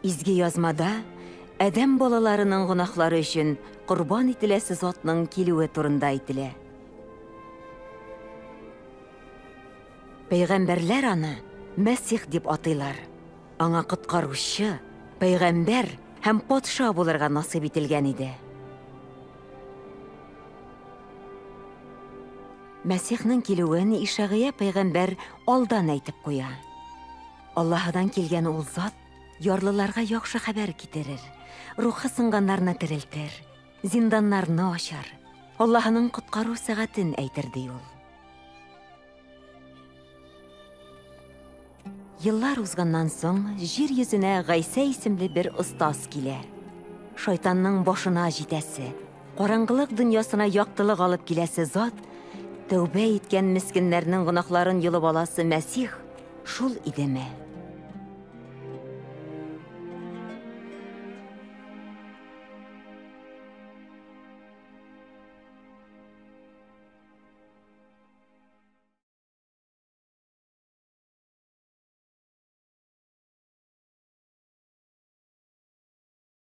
Изге Язмада адәм балаларының гөнаһлары өчен корбан ителәсе затның килүе турында әйтелә. Пәйгамбәрләр аны Мәсих дип атыйлар. Аңа коткаручы, пәйгамбәр һәм патша булырга насыйп ителгән иде. Мәсихнең килүен Ишагыя пәйгамбәр алдан әйтеп куя. Аллаһыдан килгән ул зат ярлыларга яхшы хәбәр китерер, рухы сынганнарны терелтер, зинданнарны ачар, Аллаһының коткару сәгатен әйтер, ди ул. Еллар узганнан соң җир йөзенә Гайсә исемле бер остаз килә. Шайтанның башына җитәсе, караңгылык дөньясына яктылык алып киләсе зат, тәүбә иткән мескеннәрнең гөнаһларын йолып аласы Мәсих шул идеме?